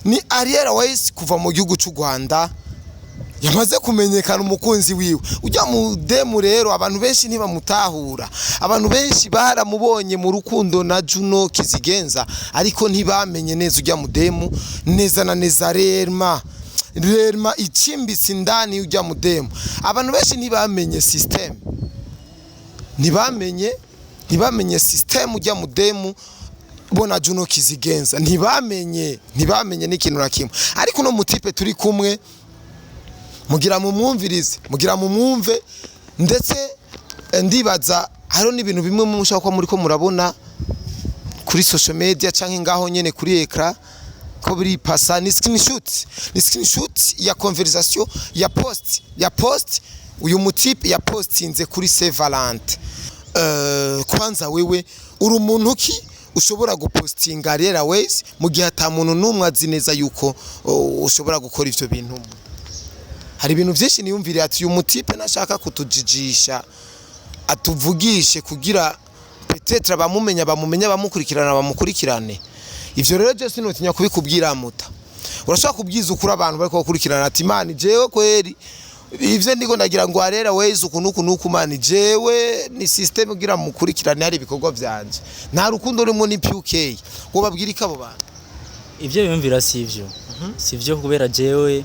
Ni Ariel Wayz kuva mu gihugu cy'u Rwanda yamaze kumenyekana, umukunzi wiwe ujya mu demu. Rero abantu benshi ntibamutahura. Abantu benshi baramubonye mu rukundo na Juno Kizigenza, ariko ntibamenye neza ujya mu demu neza na neza. Rerma rerma ichimbitse indani ujya mu demu, abantu benshi ntibamenye system, ntibamenye system ujya mu demu bona Juno Kizigenza, ntibamenye n'ikintu na kimwe. Ariko uno mutipe turi kumwe, mugira mumwumvirize, mugira mumwumve. Ndetse ndibaza hariho n'ibintu bimwe mushobora kuba muri ko murabona kuri social media canke ngaho nyene kuri écran ko biri pasa. Ni screenshot ya conversation ya post uyu mutipe ya postinze kuri Saint Valentin. Kwanza wewe uri umuntu ki ushobora gupostinga Ariel Wayz mu gihe ata muntu n'umwe azi neza yuko ushobora gukora ivyo bintu? Hari ibintu byinshi niyumviriye ati uyu mutipe nashaka kutujijisha, atuvugishe kugira peut-être abamumenya bamumenya, bamukurikirana bamukurikirane. Ivyo rero je sinotinya kubikubwira. Muta urashobora kubwiza ukuri abantu bariko bakurikirana ati: "Imana, jewe kweri ivyo ndiko ndagira ngo Ariel Wayz uku nuku nuku, mani jewe ni system kugira mukurikirane, hari ibikorwa vyanje, nta rukundo rurimo, ni PK." Ngo babwira iki abo bantu? Ibyo biyumvira si ivyo, kubera jewe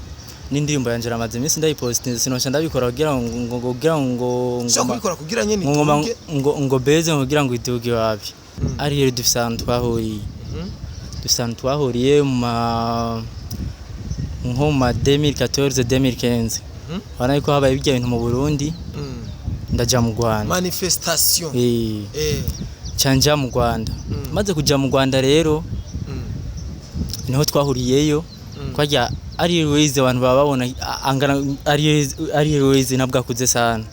n'indirimbo yanje ramaze iminsi ndayipostinze, sinosha ndabikora kugira ngo kugira ngo ushobora kubikora kugira nyene ngo itunge. Ngo beze kugira ngo iduge wapi. Ariyo dufise ahantu twahuriye, dufise ahantu twahuriye mu ma nko mu ma 2014, 2015. Urabona yuko habaye ibyo bintu mu Burundi, ndaja mu Rwanda. Manifestation. Eh, canja mu Rwanda. Maze kuja mu Rwanda rero, niho twahuriyeyo. Kwajya Ariel Wayz, abantu baba babona angana Ariel Wayz ntabwo akuze sana,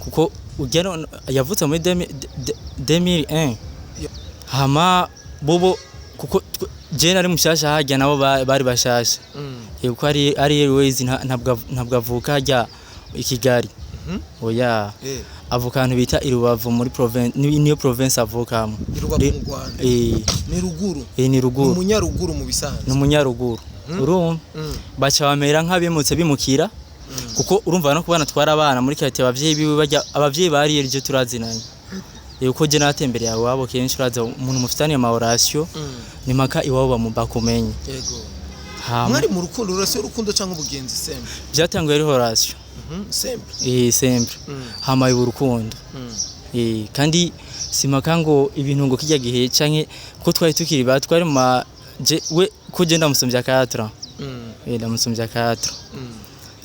kuko ujya yavutse muri 2001. Hama bobo kuko je nari mushasha hajya, nabo bari bashasha. Kuko ari Ariel Wayz ntabwo avuka hajya i Kigali, oya. Avuka ahantu bita i Rubavu muri province, niyo province avukamo. I Rubavu mu Rwanda? Eh. Ni ruguru? Eh, ni ni ruguru. Umunyaruguru mu bisanzwe. Ni umunyaruguru, urumva baca bamera nk'abimutse bimukira, kuko urumva no kubana twara abana muri quartier, abavyeyi biwe bajya, abavyeyi bari iryo turazinanye. Uko je natembereye iwabo kenshi, uraza umuntu mufitaniye ama relation, ni mpaka iwabo bakumenye. Hama Mwari mu rukundo, urase urukundo cyangwa ubugenzi simple? Byatanguye ari relation. Simple. Eh, simple, hama iba urukundo. Eh, kandi simpaka ngo ibintu ngo kijya gihe canke ko twari tukiri bato, twari mu ma je we ko je ndamusumbya 4. Eh, ndamusumbya 4.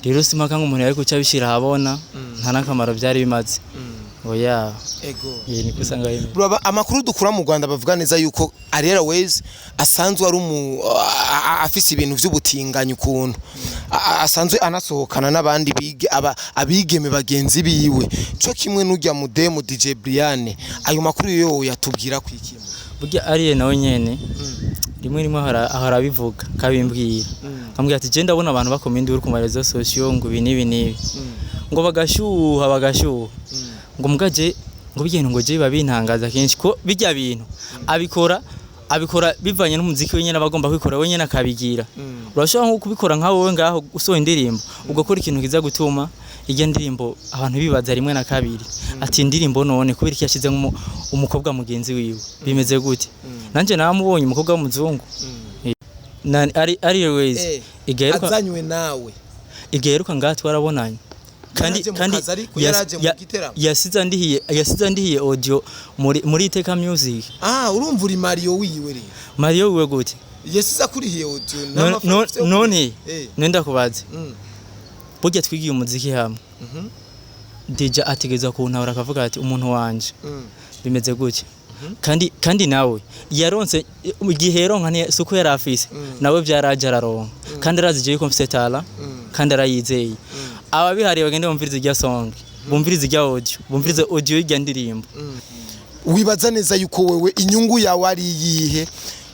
Rero simpaka ngo umuntu yari kuca abishira ahabona, nta n'akamaro byari bimaze, oya. Eh, niko usanga bimeze. Uraba amakuru dukura mu Rwanda bavuga neza yuko Ariel Wayz asanzwe ari umu afise ibintu vy'ubutinganyi, ukuntu asanzwe anasohokana n'abandi bige aba abigeme bagenzi biwe, co kimwe n'urya mudemu DJ Brian. Ayo makuru yo yatubwira kwiki? Burya ariye nawe nyene rimwe rimwe ahora abivuga, kabimbwira, ambwira ati: "Je ndabona abantu bakoma induru ku ma réseaux sociaux ngo ibi n'ibi n'ibi, ngo bagashyuha bagashyuha, ngo mugaje ngo bijya ngo je biba bintangaza kenshi ko bijya bintu abikora bivanye n'umuziki wenyine, aba agomba kwikora wenyine akabigira." Urashobora nko kubikora nka wowe ngaho usohoye indirimbo, ugakora ikintu kiza gutuma iryo ndirimbo abantu bibaza rimwe na kabiri ati: "Indirimbo none kubera iki yashize umukobwa mugenzi wiwe, bimeze gute?" Nanje namubonye umukobwa w'umuzungu. Ari Ways igiheruka Azanywe nawe? Igiheruka ngaha twarabonanye kandi Yaraje mu kandi kazi, ariko yaraje mu giteramo? Yasize andihiye audio muri Iteka Music. Ah, urumva uri Mario wiwe rero. Mario wiwe gute? Yasize akurihiye audio? None none ndakubaze, burya twigiye umuziki hamwe, DJ ategerezwa kuntahura akavuga ati: "Umuntu wanje bimeze gutya." Kandi nawe yaronse igihe yaronka, si uko yari afise, nawe byaraje araronka, kandi arazi jewe ko mfise talent, kandi arayizeye. Ababihariye bagende bumvirize irya song, bumvirize irya audio, bumvirize audio y'irya ndirimbo. Wibaza neza yuko wewe inyungu yawe ari iyihe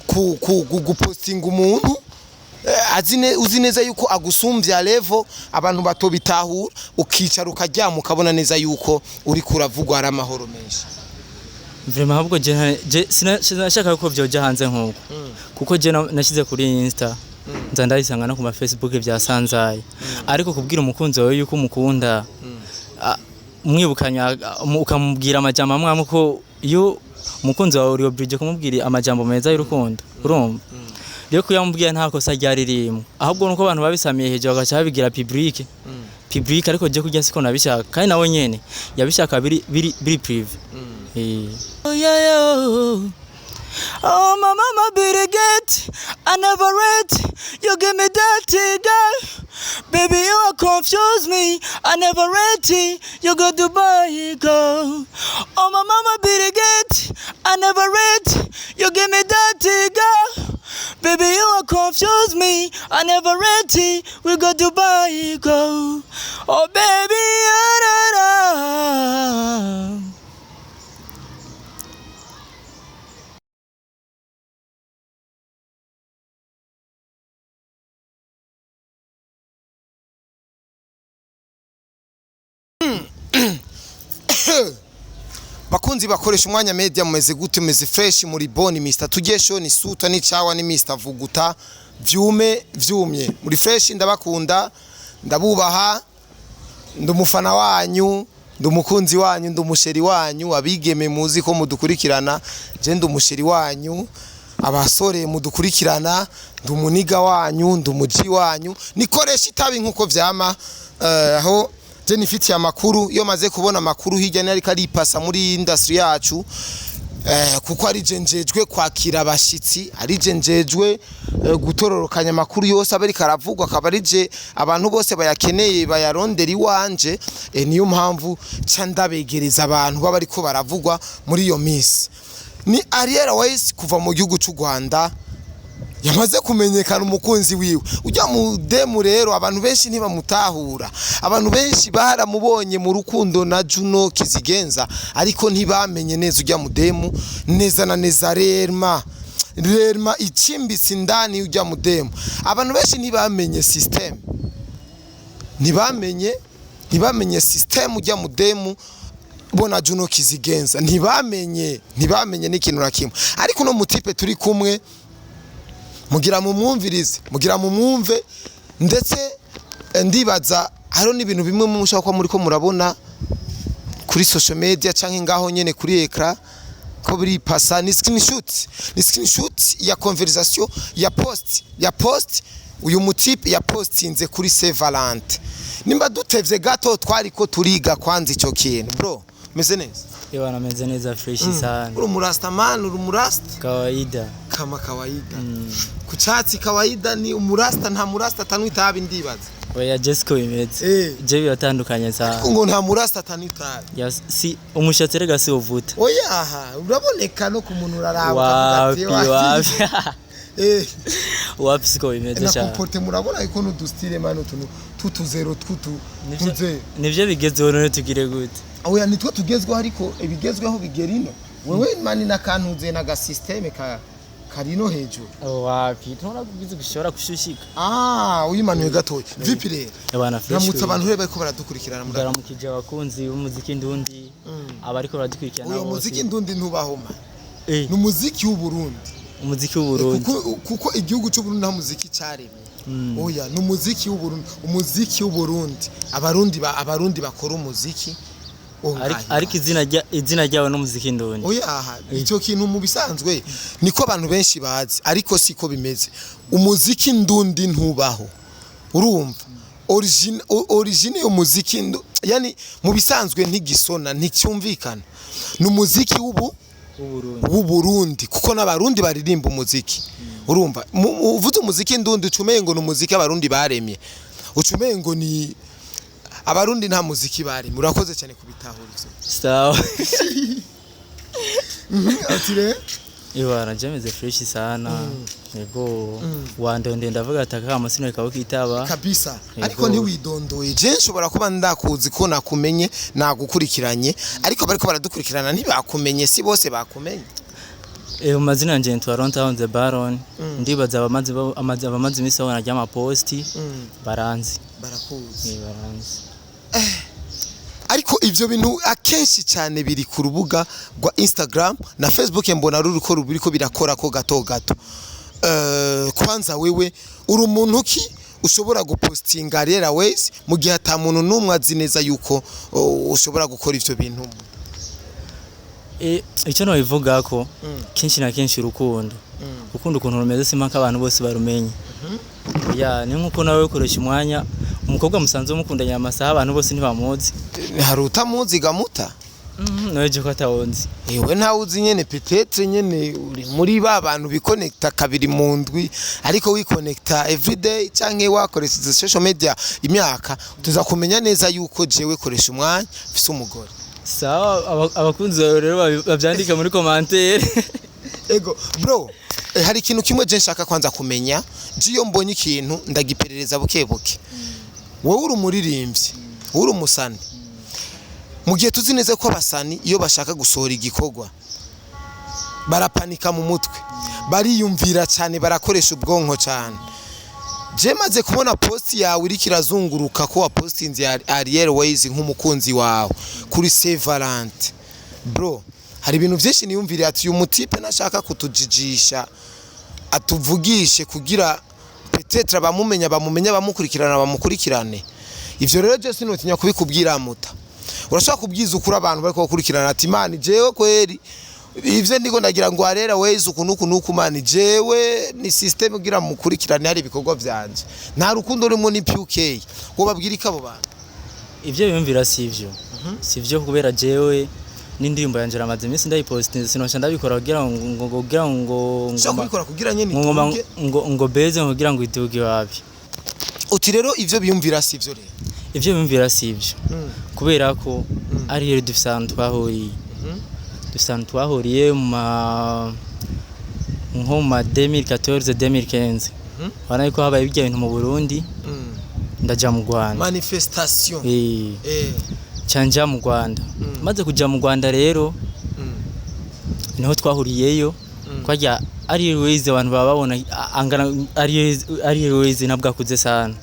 ku gupostinga umuntu uzi neza yuko agusumvya level, abantu batobitahura, ukicara ukaryama ukabona neza yuko uri kuravugwa, ari amahoro menshi? Vraiment, ahubwo je sinashaka ko vyoja hanze nkuko, kuko je nashyize kuri Insta. Nza ndabisanga no ku ma Facebook byasanzaye. Ariko kubwira umukunzi wawe yuko umukunda, mwibukanya, ukamubwira amajambo amwe amwe, ko iyo umukunzi wawe uri obligé kumubwira amajambo meza y'urukundo, urumva rero kuyamubwira nta kosa ryari ririmo, ahubwo nuko abantu babisamiye hejuru bagaca babigira public. Ariko je kurya siko nabishaka, kandi nawe nyene yabishaka biri privé. Oh, yeah, yeah. Oh, my mama be get I never read you give me that girl. Baby, you are confuse me. I never ready you go Dubai girl. Oh, my mama be get I never read you give me that girl. Baby, you are confuse me. I never ready we go Dubai girl. Oh baby, ah, da, da. Bakunzi bakoresha umwanya media, mumeze gute? Mumeze fresh? Muri boni? Mr Tugesho ni suta ni chawa ni Mr Vuguta vyume vyumye. Muri fresh? Ndabakunda, ndabubaha, ndi umufana wanyu, ndi umukunzi wanyu, ndi umusheri wanyu. Abigeme muzi ko mudukurikirana, je ndi umusheri wanyu. Abasore mudukurikirana, ndi umuniga wanyu, ndi umuji wanyu. Nikoresha itabi nkuko vyama, aho je nifitiye amakuru. Iyo maze kubona amakuru hirya ariko aripasa muri industry yacu, kuko ari je njejwe kwakira abashitsi, ari je njejwe gutororokanya amakuru yose aba ariko aravugwa, akaba ari je abantu bose bayakeneye bayarondera iwanje. Niyo mpamvu ca ndabegereza abantu baba ariko baravugwa muri iyo minsi. Ni Ariel Wayz kuva mu gihugu c'u Rwanda, yamaze kumenyekana umukunzi wiwe ujya mu demu. Rero abantu benshi ntibamutahura. Abantu benshi baramubonye mu rukundo na Juno Kizigenza, ariko ntibamenye neza ujya mu demu neza na neza. Rerma rerma ichimbitse indani ujya mu demu. Abantu benshi ntibamenye system, ntibamenye system ujya mu demu bona Juno Kizigenza, ntibamenye n'ikintu na kimwe. Ariko uno mutipe turi kumwe, mugira mumwumvirize, mugira mumwumve. Ndetse ndibaza hariho n'ibintu bimwe mushobora kuba muri ko murabona kuri social media canke ngaho nyene kuri écran ko biri pasa. Ni screenshot ya conversation ya post uyu mutipe ya postinze kuri Saint Valentin. Nimba dutevye gato, twari ko turiga kwanza ico kintu. Bro, meze neza? Ewa, nameze neza, fresh sana. Uri umurasta man, uri umurasta. Kawaida. Kama kawaida. Ku cyatsi kawaida ni umurasta. Nta murasta atanywa itabi, ndibaza. Oya, je siko bimeze. Je biratandukanye sana. Ngo nta murasta atanywa itabi. Ya, si umushatsi rega si uvuta. Oya, aha uraboneka no ku muntu, uraraba. Wapi. Ukavuga ati, Wapi. Wapi, siko bimeze Na cyane. comporte murabona yuko n'udustyle man, utuntu tutuzero twutu tuze. Nivyo bigezweho, none tugire gute? Oya, nitwo tugezweho, ariko ibigezweho bigera ino. Wewe man n'akantuze n'aga système ka karino hejuru. Wapi, tubona kugize gushobora kushushika. Ah, uyimanuye gatoya. Vipi rero? Ebana, fresh. Ramutse abantu rero bariko baradukurikirana muri Ndaramukije abakunzi b'umuziki ndundi, abariko baradukurikirana Uyo bose. muziki ndundi ntubahoma. Ni umuziki w'Uburundi. Umuziki w'Uburundi. Kuko igihugu cy'Uburundi nta muziki caremye. Oya, ni umuziki w'Uburundi, umuziki w'Uburundi. Abarundi bakora umuziki wo ngaha. Ariko izina ryawe n'umuziki ndundi. Oya, aha icyo kintu mu bisanzwe niko abantu benshi bazi, ariko siko bimeze. Umuziki ndundi ntubaho. Urumva origine y'umuziki yani mu bisanzwe ntigisona, nticyumvikana. Ni umuziki w'ubu w'Uburundi. W'Uburundi, kuko n'abarundi baririmba umuziki. Urumva uvuze umuziki ndundi ucumeye ngo ni umuziki abarundi baremye, ucumeye ngo ni abarundi nta muziki baremye. Urakoze cyane kubitahura ivyo. Sawa. Ati re Ibara je meze fresh sana. Yego. Wandonde ndavuga ati akama sino kabo kitaba. Kabisa. Yego. Ariko ntiwidondoye. Je nshobora kuba ndakuzi ko nakumenye, nagukurikiranye, ariko bariko baradukurikirana ntibakumenye, si bose bakumenye. Eh, mu mazina yanje nitwa Ron the Baron. Ndibaza abamaze imisi babona ry'ama posti baranzi. Barakuzi. Eh, baranzi. Ariko ivyo bintu akenshi cyane biri ku rubuga rwa Instagram na Facebook, mbona ruriko rubiriko birakora ko gato gato. Kwanza wewe uri umuntu ki ushobora gupostinga Ariel Ways mu gihe ata muntu n'umwe azi neza yuko ushobora gukora ivyo bintu? Icyo nabivuga ko kenshi na kenshi urukundo ukuntu rumeze, simpaka abantu bose barumenye. Ya, ni nkuko nawe ukoresha umwanya umukobwa musanzwe mukundanye amasaha, abantu bose ntibamuzi. Hari utamuzi gamuta? Nawe je ko atawunzi. Ewe, ntawe uzi nyene. Peut-être nyene uri muri ba bantu bikonekta kabiri mu ndwi, ariko wikonekta everyday canke wakoresheje social media imyaka, tuza kumenya neza yuko jewe koresha umwanya mfise umugore. Sawa, abakunzi bawe rero bavyandika muri commentaire. Ego bro, hari ikintu kimwe je nshaka kwanza kumenya. Je iyo mbonye ikintu ndagiperereza buke buke. Wowe uri umuririmbyi, uri umusani, mu gihe tuzi neza ko abasani iyo bashaka gusohora igikorwa barapanika mu mutwe, bariyumvira cyane, barakoresha ubwonko cyane. Je maze kubona post yawe iriko irazunguruka ko wapostinze Ariel Ways nk'umukunzi wawe kuri Saint Valentin, bro, hari ibintu byinshi niyumviriye ati uyu mutipe nashaka kutujijisha, atuvugishe kugira peut-être abamumenya bamumenya, bamukurikirana bamukurikirane. Ivyo rero je sinotinya kubikubwira. Muta urashobora kubwiza ukuri abantu bariko bakurikirana ati: "Imana, jewe kweri ivyo ndiko ndagira ngo Ariel Ways uku nuku nuku, mani jewe ni system kugira mukurikirane, hari ibikorwa vyanje, nta rukundo rurimo, ni PK." Wo babwira iki abo bantu? Ivyo biyumvira sivyo, sivyo, kubera jewe n'indirimbo yanje ramaze iminsi ndayipostinze, sinosha ndabikora kugira ngo Ushobora kubikora kugira nyene ngo itunge. ngo beze kugira ngo iduge wapi. Uti rero ivyo biyumvira sivyo rero? Ivyo biyumvira sivyo, kubera ko ari rero dufise ahantu twahuriye, dufise ahantu twahuriye mu ma nko mu ma 2014, 2015. Urabona yuko habaye ibyo bintu mu Burundi, ndaja mu Rwanda. Manifestation. Ca nja mu Rwanda. Maze kuja mu Rwanda rero, niho twahuriyeyo. Kwajya Ariel Ways, abantu baba babona angana Ariel Ways ntabwo akuze sana,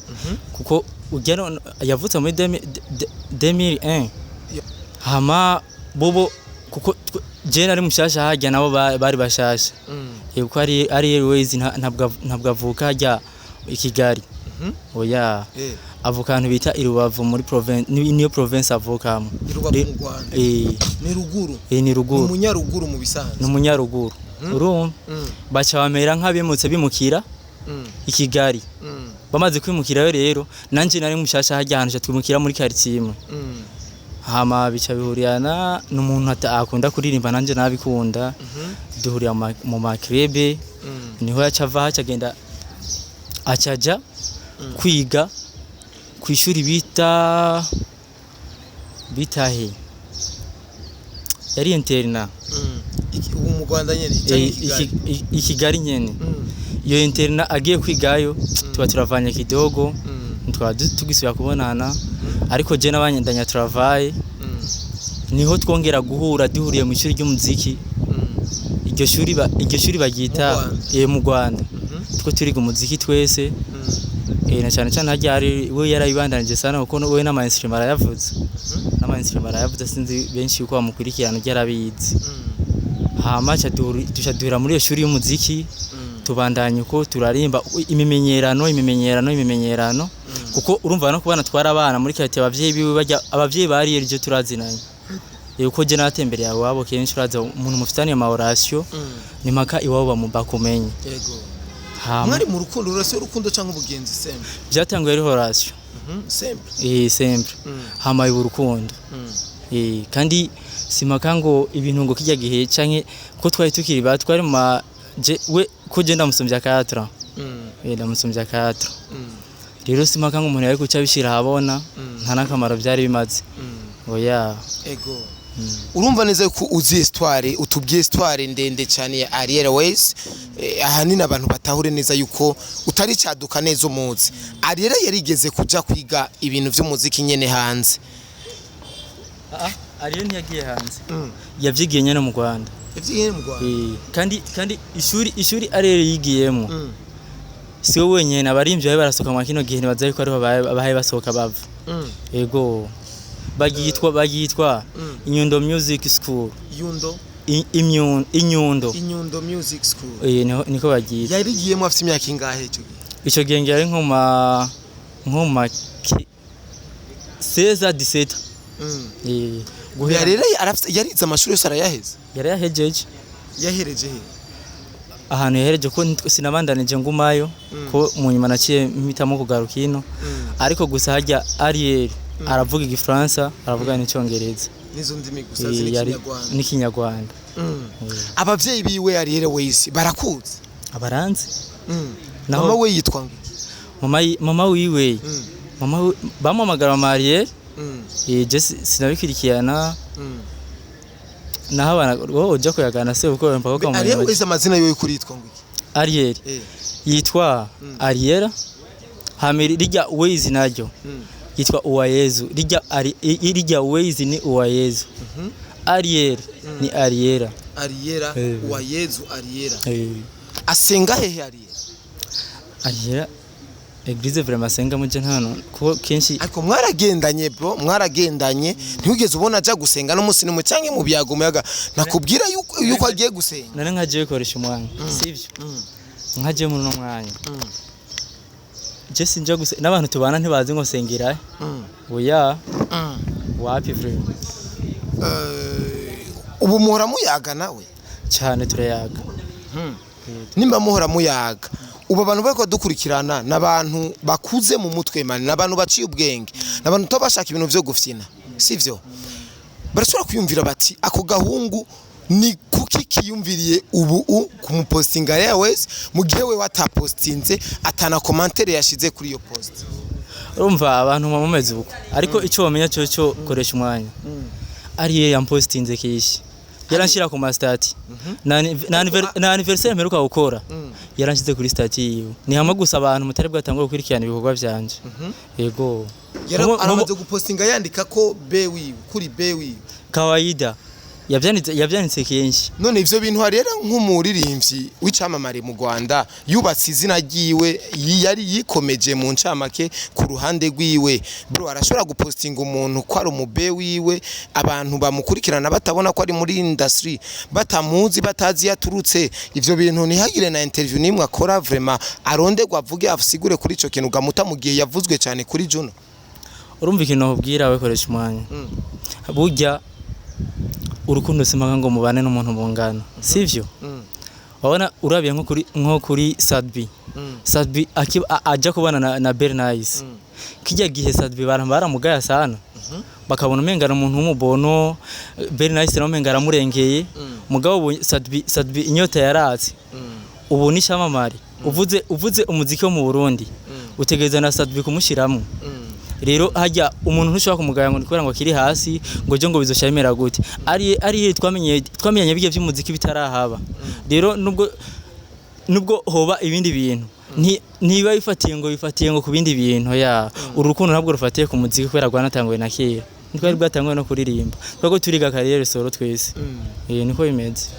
kuko ujya yavutse muri 2001. Hama bobo kuko je nari mushasha hajya, nabo bari bashasha. Kuko ari Ariel Ways ntabwo avuka hajya i Kigali, oya. Avuka ahantu bita i Rubavu muri province, niyo province avukamo. I Rubavu mu Rwanda? Eh. Ni ruguru? Eh, ni ruguru. Umunyaruguru mu bisanzwe. Ni umunyaruguru, urumva. Baca bamera nk'abimutse bimukira i Kigali. Bamaze kwimukirayo rero, nanje nari mushasha hajya ahantu, ca twimukira muri quartier imwe. Hama bica bihurirana n'umuntu akunda kuririmba, nanje nabikunda, duhurira mu ma club. Niho yaca ava, haca agenda, acaja kwiga ku ishuri bita he, yari internat. Ubu mu Rwanda nyene canke i Kigali? I Kigali nyene. Iyo internat agiye kwigayo, tuba turavanye kidogo. Tukaba tugisubira kubonana, ariko je n'abanyandanya travail. Niho twongera guhura, duhuriye mu ishuri ry'umuziki. Iryo shuri baryita Mu Rwanda? Mu Rwanda. Two turiga umuziki twese. Na cyane cyane harya hari we yarabibandanije sana, kuko we n'ama instrument arayavuze, n'ama instrument arayavuze. Sinzi benshi uko bamukurikirana, ujya arabizi. Hama duca duhura muri iyo shuri y'umuziki, tubandanya uko turarimba, imimenyerano, imimenyerano, imimenyerano, kuko urumva no kubana twara abana muri quartier, abavyeyi biwe bajya, abavyeyi bari iryo turazinanye. Uko je natembereye iwabo kenshi, uraza umuntu mufitaniye ama relation, ni mpaka iwabo bakumenye. Yego. Hama Mwari mu rukundo, urase urukundo cyangwa ubugenzi sembe? Byatanguye ari relation. Sembe. Sempre. Hama iba urukundo. Kandi simpaka ngo ibintu ngo kijya gihe canke ko twari tukiri bato, twari mu ma we ko je ndamusumbya 4. Ndamusumbya 4. Rero simpaka ngo umuntu yari kuca abishira ahabona, nta n'akamaro byari bimaze, oya. Ego. Urumva neza ko uzi histoire, utubwiye histoire ndende cyane ya Ariel Ways. Ahanini abantu batahure neza yuko utari caduka neza umuzi. Ariel yarigeze kuja kwiga ibintu vy'umuziki nyene hanze? Ah, Ariel ntiyagiye hanze, yavyigiye nyene mu Rwanda. Yavyigiye mu Rwanda. Kandi ishuri Ariel yigiyemo, si we wenyene, abarimvyi babe barasohoka mu kino gihe ntibaza yuko ariho bahaye basohoka bava. Ego, bagitwa Inyundo Music School. Yundo. Inyundo. Inyundo Music School. Niko baryita. Yarigiyemo afite imyaka ingahe ico gihe? Ico gihe ngira ari nko ma 16 17. Guhera Rero yarize amashuri yose arayaheza? Yarayahejeje. Yahereje he? Ahantu yahereje ko sinabandanije ngumayo, ko mu nyuma naciye mpitamo kugaruka ino, ariko gusa harya Ariel aravuga igifaransa, aravuga n'icyongereza. Nizo ndimi gusa ziri? Kinyarwanda? N'ikinyarwanda. Abavyeyi biwe Ariel Wayz barakuzi? Abaranzi. Naho Mama we yitwa ngo iki? Mama wiwe, bamuhamagara mama Ariel. Je sinabikurikirana. Naho abana wowe uja kuyagana se kuko mpaka Ariel ukamenya. Wayz amazina yiwe kuri yitwa ngo iki? Ariel yitwa Ariela, hamiri rijya Ways naryo yitwa Uwayezu. Rijya ari rijya Ways ni Uwayezu, Ariel ni Ariela. Ariela. Uwayezu Ariela. Asenga hehe Ariela? Ariela église vraiment asenga muje ntano kuko kenshi. Ariko mwaragendanye bro, mwaragendanye, ntiwigeze ubona aja gusenga n'umunsi nimwe canke mu byago muyaga nakubwira yuko agiye gusenga? None nkagiye koresha umwanya sivyo? Nkagiye muri uno mwanya, je sinja gusa n'abantu tubana ntibazi ngo sengera. Oya, wapi vraiment. Ubu muhora muyaga nawe? Cyane, turayaga. Nimba muhora muyaga, ubu abantu bariko dukurikirana n'abantu bakuze mu mutwe mani, n'abantu baciye ubwenge, n'abantu tuba bashaka ibintu vyo gufyina, sivyo? Barashobora kwiyumvira bati ako gahungu ni kuki kiyumviriye ubu kumupostinga Ariel Wayz mu gihe we watapostinze, atana commentaire yashize kuri iyo post? Urumva abantu muba mumeze uko, ariko icyo wamenya cyo koresha umwanya, ariye yampostinze kenshi, yaranshira ku ma status na anniversaire mperuka gukora yaranshize kuri status yiwe. Ni hamwe gusa abantu mutari bwatangura gukurikirana ibikorwa byanje, yego. Aramaze gupostinga yandika ko be wiwe kuri be wiwe? Kawaida, yabyanditse kenshi. None ivyo bintu rero nk'umuririmbyi w'icamamare mu Rwanda yubatse izina ryiwe, yari yikomeje mu ncamake ku ruhande rwiwe, bro, arashobora gupostinga umuntu ko ari umube wiwe, abantu bamukurikirana batabona ko ari muri industry, batamuzi, batazi yaturutse ivyo bintu, ntihagire na interview nimwe akora vraiment aronderwa avuge asigure kuri ico kintu gamuta mu gihe yavuzwe cyane kuri Juno? Urumva ikintu nakubwira, we koresha umwanya, burya urukundo simpaka ngo mubane n'umuntu mungana, sivyo? Wabona urabiye nko kuri Sadbi, Sadbi aja kubana na Bernice, kijya gihe Sadbi baramugaya sana, bakabona umenga ari umuntu w'umubono, Bernice nawe umenga aramurengeye. Mugabo ubu Sadbi inyota yaratse, ubu ni shamamare. Uvuze umuziki wo mu Burundi utegereza na Sadbi kumushiramo. Rero hajya umuntu ntushobora kumugaya ngo ni kubera ngo akiri hasi, ngo jo ngo bizosha bimera gute. Ari twamenyanye bijya by'umuziki bitarahaba. Rero nubwo hoba ibindi bintu, ntiba bifatiye ngo ku bindi bintu ya uru rukundo ntabwo rufatiye ku muziki, kubera rwanatanguye na kera, ntitwari bwatanguye no kuririmba, twebwe turiga carrière solo twese. Niko bimeze.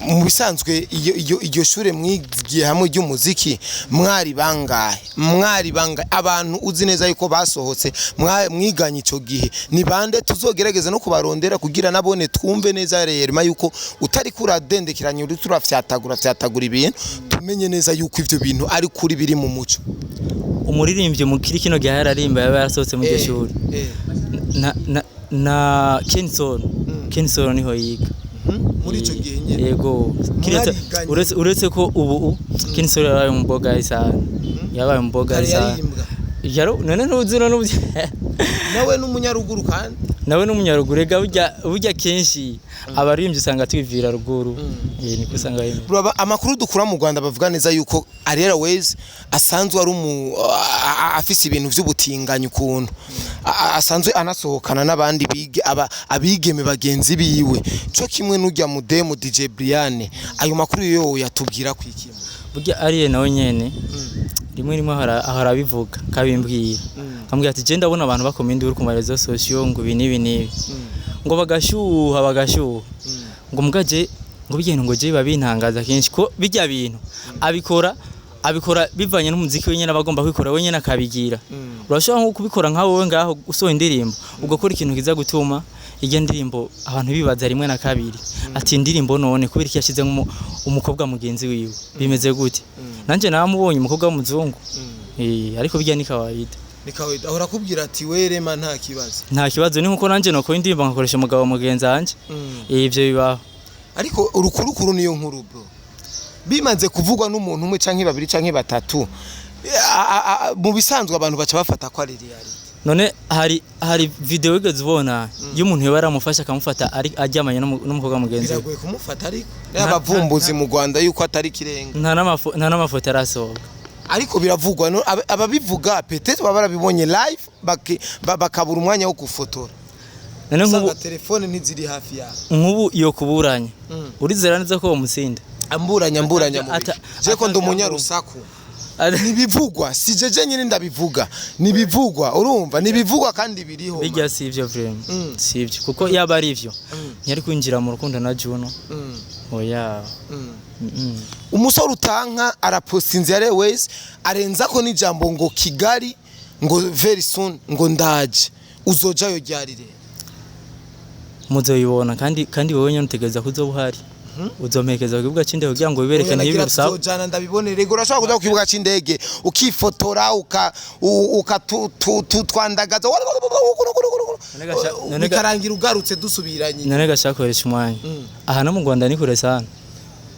Mu bisanzwe iyo iryo shure mwigiye hamwe ry'umuziki mwari bangahe? Mwari bangahe abantu uzi neza yuko basohotse mwiganye ico gihe? Ni bande tuzogerageza no kubarondera kugira nabone twumve neza rerema yuko utari kuradendekeranya, uri turafyatagura fyatagura ibintu, tumenye neza yuko ivyo bintu ari kuri biri mu muco? Umuririmbyi mu kiri kino gihe yararimba yaba yarasohotse muri iryo shuri na Kenson, Kenson niho yiga. Muri ico gihe nyene? Yego. Mwariganye? Uretse ko ubu Kenson yabaye umuboga sana, yabaye umuboga Kare sana. Yarimbwa. Yaro none ntuzi none Nawe n'umunyaruguru kandi? Nawe n'umunyaruguru. Ega burya kenshi abaririmbyi usanga twivira ruguru. Niko usanga bimeze. Bro, amakuru dukura mu Rwanda bavuga neza yuko Ariel Wayz asanzwe ari afise ibintu vy'ubutinganyi, ukuntu asanzwe anasohokana n'abandi bige abigeme bagenzi biwe, co kimwe n'urya mudemu DJ Brian. Ayo makuru yo yatubwira kwiki? Burya ariye nawe nyene rimwe rimwe ahora abivuga, kabimbwira, ambwira ati je ndabona abantu bakoma induru ku ma réseaux sociaux ngo ibi n'ibi n'ibi, ngo bagashyuha bagashyuha, ngo mugaje ngo bigenda, ngo je babintangaza kenshi ko bijya bintu abikora bivanye n'umuziki wenyene aba agomba kwikora wenyene akabigira. Urashobora nko kubikora nka wowe ngaho usohoye indirimbo, ugakora ikintu kiza gutuma Irya ndirimbo abantu bibaza rimwe na kabiri ati indirimbo none kubera iki yashizemo umukobwa mugenzi wiwe, bimeze gute? Nanje namubonye umukobwa w'umuzungu. Ariko bijya ni kawaida. Ni kawaida, ahora akubwira ati werema nta kibazo. Nta kibazo, ni nkuko nanje nokora indirimbo nkakoresha umugabo mugenzi wanje. Ivyo bibaho. Ariko urukurukuru niyo nkuru, bro, bimaze kuvugwa n'umuntu umwe canke babiri canke batatu, mu bisanzwe abantu baca bafata ko ari reality. None hari video wigeze ubona y'umuntu yoba yaramufashe akamufata ari aryamanye n'umukobwa mugenzi we? Biragoye kumufata, ariko abavumbuzi mu Rwanda yuko atari kirenga. Nta n'amafoto arasohoka. Ariko biravugwa no ababivuga peut-être baba barabibonye live, bakabura umwanya wo gufotora. None nk'ubu usanga telefone ntiziri hafi yabo. Nk'ubu iyo kuburanya, urizera neza ko uwo mutsinda? Amburanya, mburanya mu je ko ndi umunyarusaku. Nibivugwa, si jeje nyine ndabivuga, nibivugwa, urumva, nibivugwa kandi biriho. Bijya si ivyo vraiment. Si ivyo, kuko yaba ari ivyo ntiyari kwinjira mu rukundo na Juno. Oya. Umusore utanka arapostinze ya Airways, arenza ko n'ijambo ngo Kigali, ngo very soon, ngo ndaje. Uzojayo ryari rero? Muzoyibona, kandi wowe nyene utegereza ko uzoba uhari, uzompekeza ku kibuga c'indege kugira ngo wibereke. Oya, nagira Ntibibe rusaba. Tuzojana ndabibonere. Rego urashobora kuja ku kibuga c'indege ukifotora, uka ukatwandagaza, bikarangira ugarutse dusubiranye. None gashaka koresha umwanya aha no mu Rwanda ni kure sana.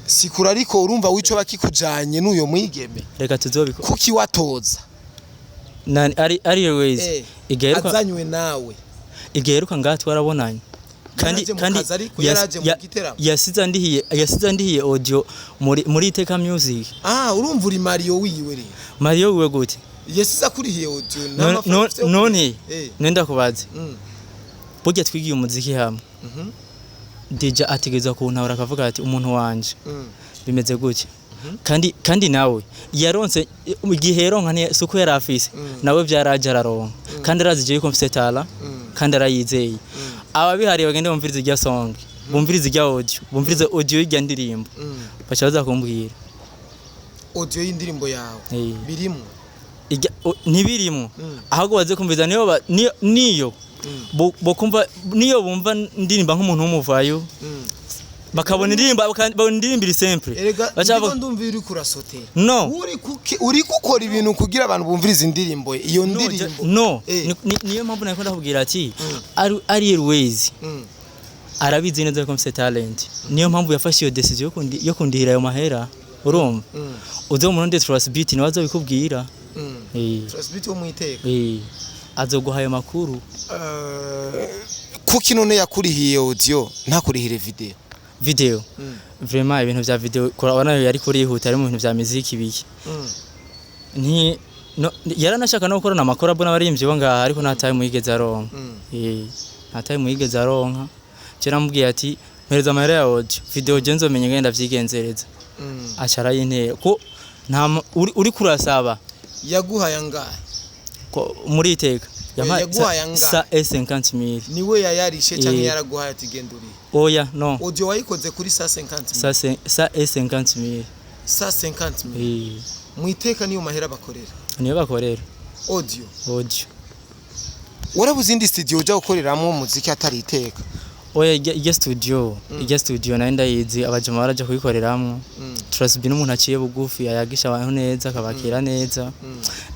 Sikura, ariko urumva wico bakikujanye n'uyo mwigeme. Reka tuzobikora. Kuki watoza? Nani ari Airways? Igiheruka Azanywe nawe. Igiheruka ngaha twarabonanye kandi Yaraje mu kandi kazi, ariko yaraje mu giteramo. Yasize andihiye audio muri Iteka Music. Ah, urumva uri Mario wiwe rero. Mario wiwe gute? Yasize akurihiye audio? None nenda kubaza, burya twigiye umuziki hamwe, DJ ategerezwa kuntabara akavuga ati umuntu wanje bimeze gutya, kandi nawe yaronse igihe yaronka si uko yari afise, nawe byaraje araronka, kandi arazi jewe ko mfise talent, kandi arayizeye. Ababihariye bagende bumvirize irya song, bumvirize irya audio, bumvirize audio y'irya ndirimbo, baca baza kumbwira. Audio y'indirimbo yawe? Birimo? Ntibirimwo, ahubwo baze kumviriza niyo niyo bokumva, niyo bumva ndirimba nk'umuntu w'umuvayo, bakabona indirimbo, bakabona indirimbo iri simple. Erega baca ndiko bavuga ndumva uri kurasotera. No. Uri gukora ibintu kugira abantu bumvirize indirimbo, iyo No, ndirimbo. No. Niyo mpamvu nariko ndakubwira ati Ariel Ways arabizi neza ko mfise talent, niyo mpamvu yafashe iyo decision yo kundihira ayo mahera, urumva? Uzo murundi Trust Beat niwe azobikubwira. Trust Beat wo mwiteka? Eh, azoguha ayo makuru. Kuki none yakurihiye audio ntakurihire video? Video, vraiment ibintu vya video kurabona yari kurihuta, ari mu bintu vya muziki biki. Nti no, yaranashaka no gukorana ama collabo n'abaririmbyi bo ngaha, ariko nta time yigeze aronka. Nta time yigeze aronka. Je namubwiye ati mpereza amahera ya audio, video je nzomenye ngenda vyigenzereza. Aca arayintera ko nta uri kurasaba. Yaguhaye angahe? Ko muri iteka yampaye Yaguhaye angahe? 150 mille. Niwe yayarishe canke yaraguhaye ati genda urihe? Oya, no. Audio wayikoze kuri 150? 150 mille. 150 mille? Eh. Mwiteka niyo mahera bakorera? Niyo bakorera. Audio? Audio. Warabuze indi studio uja gukoreramo umuziki atari Iteka? Oya, ijya studio nayo ndayizi, abajama baraja kuyikoreramwo. Trust B n'umuntu aciye bugufi, ayagisha abantu neza, akabakira neza,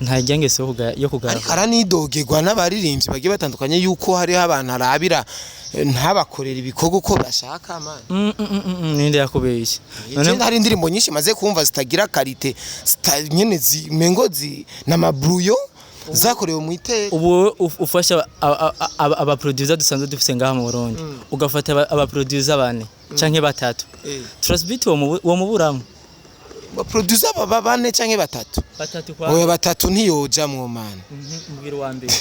nta ngeso yo kugara. Ariko aranidogerwa n'abaririmbyi bagiye batandukanye yuko hariho abantu arabira, ntabakorera ibikorwa uko bashaka, man. Ninde yakubeshye none? Ikindi, hari indirimbo nyinshi maze kumva zitagira qualité, nyene mengo zi n'amabruyo zakorewe mu Iteka. Ubu wowe ufasha aba producer dusanzwe dufise ngaha mu Burundi, ugafata aba producer bane canke batatu, Trust Beat wo muburamo. Ba producer baba bane canke batatu? Batatu kwa. Oya, batatu ntiyojamwo, man. Mbwira uwa mbere.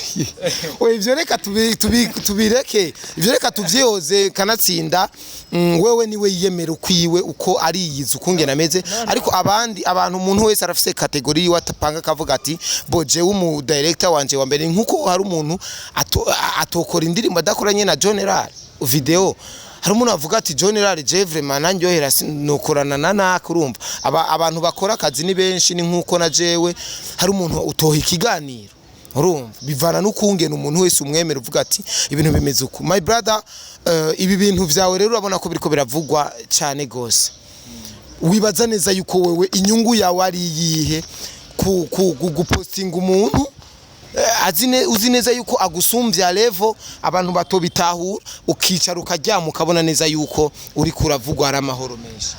Oya, ivyo reka tubireke, ivyo reka tuvyihoze. Kanatsinda, wewe niwe yiyemera ukwiwe uko ariyizi ukungena ameze, ariko abandi abantu, umuntu wese arafise catégorie yiwe atapanga, akavuga ati bo jewe umu director wanje wa mbere, nkuko hari umuntu atokora indirimbo adakoranye na General video, hari umuntu avuga ati General je vraiment nanjyohera nokorana na naka. Urumva abantu bakora akazi ni benshi, ni nkuko na jewe hari umuntu utoha ikiganiro. Urumva, bivana n'ukungena umuntu wese umwemera, uvuga ati ibintu bimeze uku. My brother, ibi bintu vyawe rero urabona ko biriko biravugwa cyane gose. Wibaza neza yuko wewe inyungu yawe ari iyihe ku gupostinga umuntu uzi neza yuko agusumvya level, abantu batobitahura, ukicara ukaryama ukabona neza yuko uri kuravugwa ari amahoro menshi?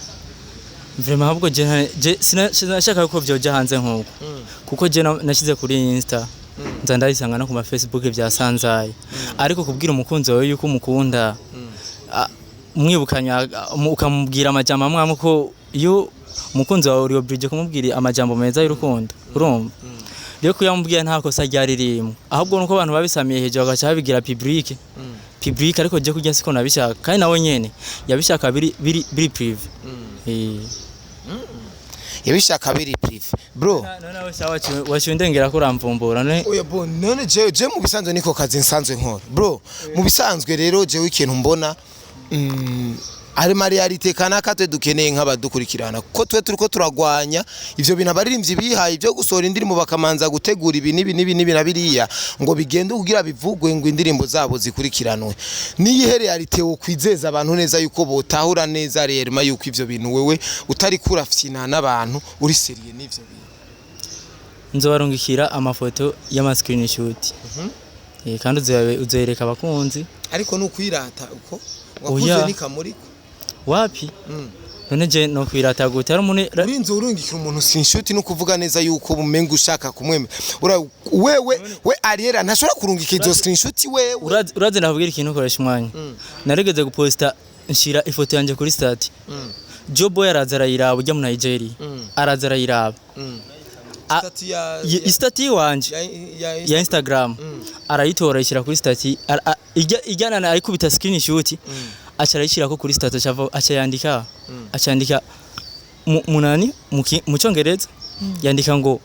Vraiment, ahubwo je sinashaka ko vyoja hanze nkuko, kuko je nashyize kuri Insta, nza ndayisanga no ku ma Facebook vya sanzaye. Ariko kubwira umukunzi wawe yuko umukunda, umwibukanya, ukamubwira amajambo amwe amwe, ko iyo umukunzi wawe uri obligé kumubwira amajambo meza y'urukundo, urumva rero kuyamubwira nta kosa ryari ririmo, ahubwo nuko abantu babisamiye hejuru bagaca babigira public. Ariko je kurya siko nabishaka, kandi nawe nyene yabishaka biri privé. Yabishaka biri privé, bro. None nawe sawa, waciye undengera ko uramvumbura none. Oya bo, none je mu bisanzwe niko kazi nsanzwe nkora, bro. Mu bisanzwe rero jewe ikintu mbona, ari ma réalité kanaka twe dukeneye nk'abadukurikirana, kuko twe turiko turagwanya ivyo bintu abaririmbyi bihaye ibyo gusohora indirimbo bakamanza gutegura ibi n'ibi n'ibi n'ibi na biriya ngo bigende kugira bivugwe ngo indirimbo zabo zikurikiranwe. Niyihe réalité wo kwizeza abantu neza yuko botahura neza réellement yuko ivyo bintu wewe utari kurafyina n'abantu, uri sérieux n'ivyo bintu? Nzobarungikira amafoto y'ama screenshot. Kandi uzoyereka abakunzi. Ariko nukwirata uko Oya. wakuze nikamuriko. Wapi? None je no kwirata gute ari umuntu Urinze urungikira umuntu screenshot no kuvuga neza yuko umenga ushaka kumwemera. Ura wewe we Ariera ntashobora kurungika izo screenshot wewe. Urazi ndakubwira ikintu, ukoresha umwanya. Narigeze guposta, nshira ifoto yanje kuri statut. Jobo yaraza arayiraba, ujya mu Nigeria araza arayiraba. Statut ya Statut wanje ya ya Instagram, arayitora ayishyira kuri statut, ijyana na ayikubita screenshot, aca arayishyirako kuri statut, aca yandika munani mu cyongereza, yandika ngo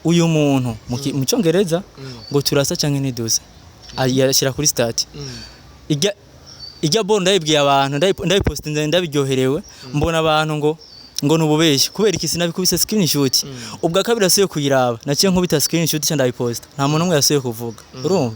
uyu muntu mu cyongereza ngo turasa canke ntidusa, ayashyira kuri statut. Ijya bo ndayibwiye abantu, ndayipostinze, ndabiryoherewe, mbona abantu ngo nububeshi. Kubera iki? Sinabikubise screenshot. Ubwa kabiri asuye kuyiraba, naciye nkubita screenshot cyangwa ndayiposta, nta muntu umwe yasuye kuvuga. Urumva,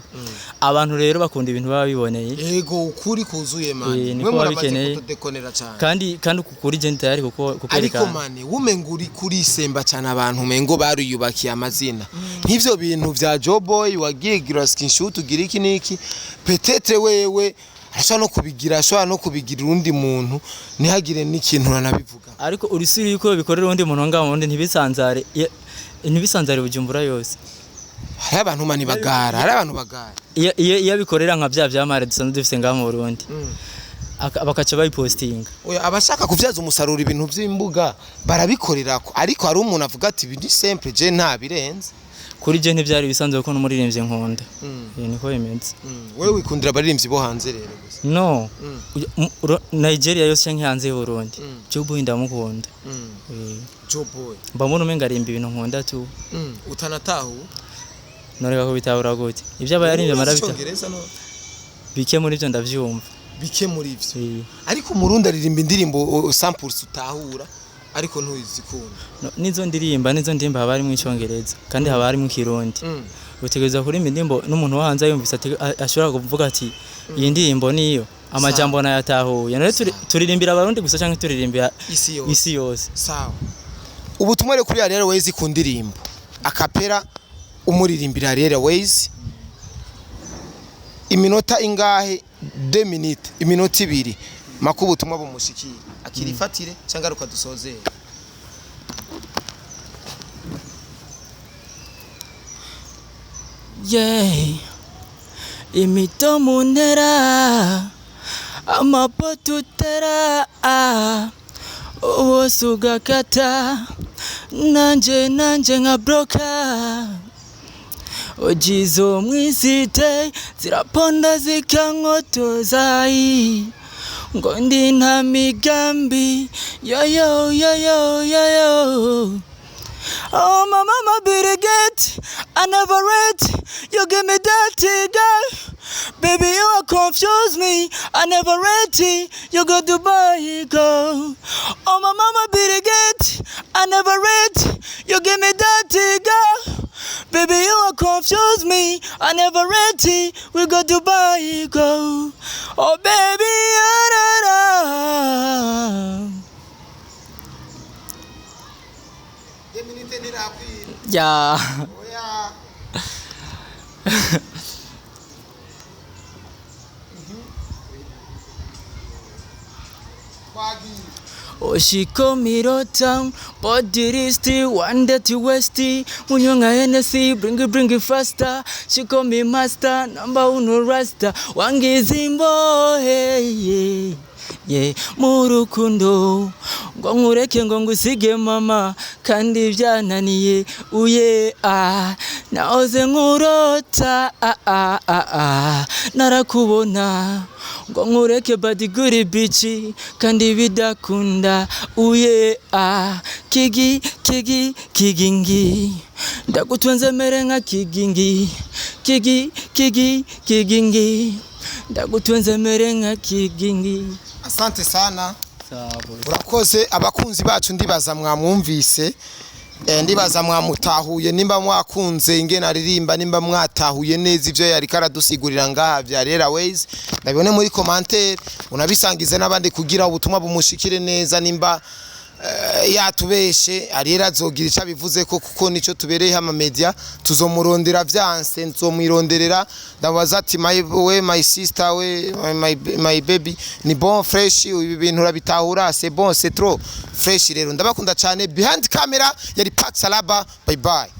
abantu rero bakunda ibintu baba biboneye. Yego, ukuri kuzuye, man. Niko Mwe muramaze babikeneye. kutudekonera cyane. Kandi kukuri je tayari kuko Ariko kukwerekana. mane wumenga uri kurisemba cyane, abantu umengo bariyubakiye amazina nk'ivyo bintu vya Joboy wagiye gira screenshot ugira iki niki, peut-être wewe ashobora no kubigira, ashobora no kubigira urundi muntu ntihagire n'ikintu uranabivuga. Ariko urisuri yuko bikorera undi muntu ngaho undi ntibisanzare Bujumbura yose. Hari abantu mani bagara, hari abantu bagara. Iyo abikorera nka bya vyamare dusanzwe dufise ngaho mu Burundi, bakaca bayipostinga. Oya, abashaka kuvyaza umusaruro ibintu vy'imbuga barabikorerako, ariko hari umuntu avuga ati ibi ni simple, je nta birenze. Kuri je ntivyari bisanzwe kuko n'umuririmbyi nkunda. Niko bimeze. Wewe wikundira abaririmbyi bo hanze rero gusa? No. Nigeria yose canke hanze y'u Burundi, Joe ndamukunda. Joe Boy. Mba mbona umenga arimba ibintu nkunda tu. Utanatahu? Noreka ko bitahura gute ivyo aba yarimvye marabita. Icyongereza no? Bike muri ivyo ndavyumva. Bike muri ivyo? Ariko umurundi aririmba indirimbo samples utahura ariko ntuzikunda. No, nizo ndirimba haba harimwo icongereza kandi haba harimwo ikirundi. Utegereza kuririmba indirimbo n'umuntu wo hanze yumvise ashobora kuvuga ati iyi ndirimbo niyo amajambo nayatahuye. None turirimbira abarundi gusa canke turirimbira isi yose? Isi yose. Sawa, ubutumwa rero kuri Ariel Ways ku ndirimbo a cappella, umuririmbira Ariel Ways iminota ingahe? 2 minutes, iminota 2 mako, ubutumwa bumushikira akirifatire cyangwa rukadusozera. Yeah. Imitomo ntera, amapoto utera, wose ugakata, nanje nka broka ojizo mwisite ziraponda zikankotoza ngo ndi nta migambi yoyo yoyo yoyo. Oh my mama be the gate, I never read. You give me dirty girl, baby you are confuse me. I never ready. You go Dubai go. Oh my mama be the gate, I never read. You give me dirty girl, Baby, you are confuse me. I never ready. We go Dubai, go. Oh baby, ah, da, da. Yeah. Oya. Oh, she call me Rotown, body wristy, one dirty westy, munyonga Hennessy, bring it faster. She call me master, number uno rasta, wangizimbo, hey, yeah. Yeah, mu rukundo ngo nkureke ngo ngusige mama, kandi byananiye uye, ah, nahoze nkurota, ah, ah, ah, ah, narakubona ngo nkureke badiguri bici kandi bidakunda uye, ah, kigi kigi kigingi, ndagutwenze mere nka kigingi, kigi kigi kigingi, ndagutwenze mere nka kigingi. Asante sana. Sawa. Urakoze. Abakunzi bacu, ndibaza mwamwumvise, ndibaza mwamutahuye. Nimba mwakunze ingene aririmba, nimba mwatahuye neza ivyo yariko aradusigurira ngaha vya Airways, ndabibone muri commentaire, unabisangize n'abandi kugira ubutumwa bumushikire neza. Nimba yatubeshe, Ariel azogira ico abivuze ko, kuko nico tubereye ama media. Tuzomurondera, vyanse nzomwironderera, ndabaza ati: "My we, my sister we, my baby, ni bon fresh, ibi bintu urabitahura?" C'est bon, c'est trop fresh. Rero ndabakunda cyane. Behind camera yari Pax Salaba. Bye bye.